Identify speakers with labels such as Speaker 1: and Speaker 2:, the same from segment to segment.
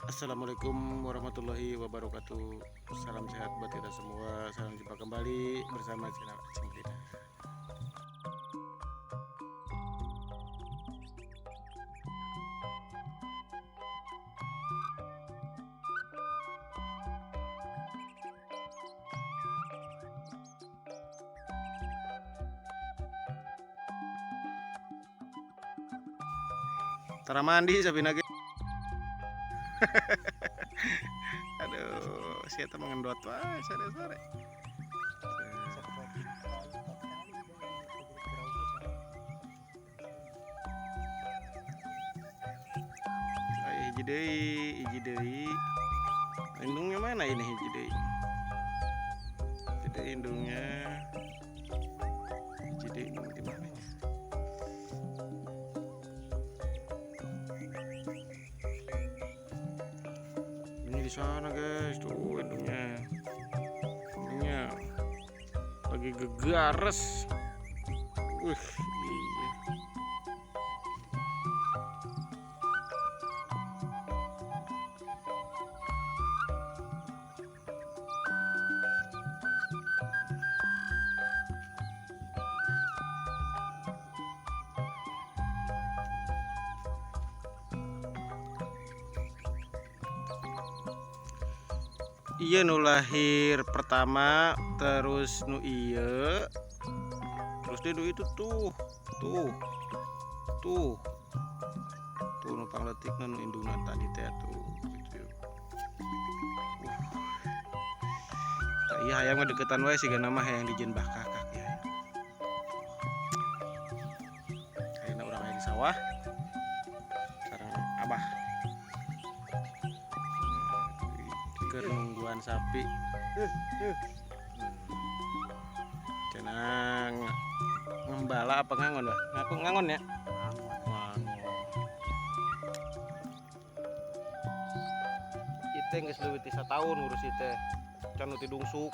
Speaker 1: Assalamualaikum warahmatullahi wabarakatuh. Salam sehat buat kita semua. Salam jumpa kembali bersama channel Acing Dina. Tara mandi sapina ge. Aduh, si eta mengendot wae sore-sore. Ayo hiji deui, hiji deui. Indungnya mana ini hiji deui? Hiji deui indungnya. Hiji deui indung di mana ya? Ini di sana guys, tuh indungnya. Indungnya lagi gegares. Wih, iya. Iya nu lahir pertama, terus nu iya, terus dia nu itu tuh, tuh, tuh, tuh nu pangletik nu indungna tadi teh tuh, gitu. Tah iya hayang mah deketan wae sigana mah hayang dijieun bah kakak ya. Ayeuna urang aya di sawah sareng abah. Keur nungguan sapi. Cenah ngembala apa ngangon, Bah? Ngaku ngangon ya? Ngangon. Ieu geus leuwih ti sataun ngurus ieu teh. Can nu ti dungsuk.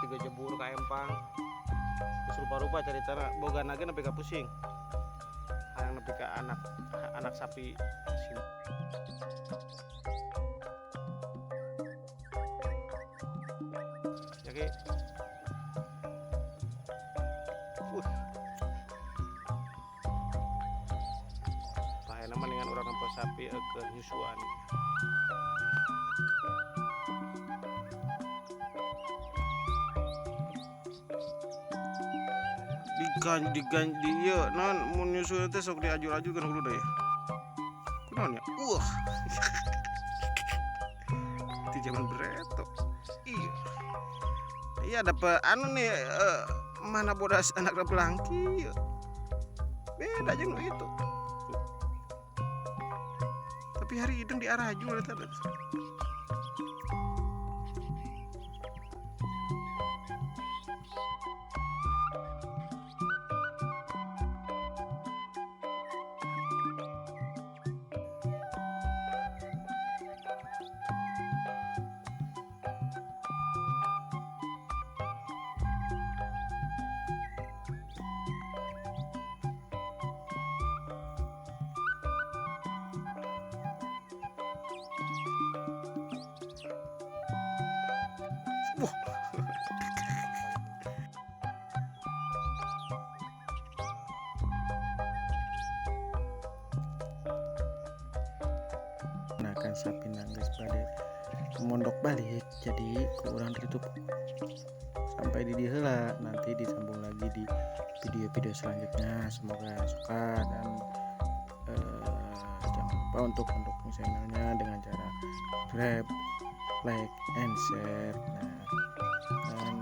Speaker 1: Tiga jebur ka empang. Geus rupa-rupa caritana, bogana ge nepi ka pusing. Hayang nepi ka anak sapi sini. Oke. Tah mah dengan urang nempo sapi keur nyusuan. Digan di ieu naon mun nyusu teh sok diajur-ajurkeun hulu deui. Kunaon ya? Wah. Di zaman bereto. Iya. Iya dapat anu nih, mana bodas anak belangki. Beda jeung nu itu. Tapi hari hidung di arah jual eta. Wah.
Speaker 2: Nah kan sapi geus bade mondok balik, jadi kurang ditutup sampai di dieu heula, nanti disambung lagi di video-video selanjutnya. Semoga suka dan jangan lupa untuk mendukung channelnya dengan cara subscribe, like, and share. Nah, dan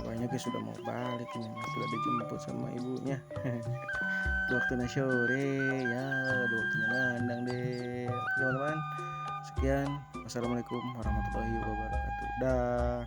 Speaker 2: abahnya guys sudah mau balik ini, sudah dijemput sama ibunya. Waktunya sore ya, udah waktunya ngandang deh. Oke teman-teman, sekian. Wassalamualaikum warahmatullahi wabarakatuh. Dah.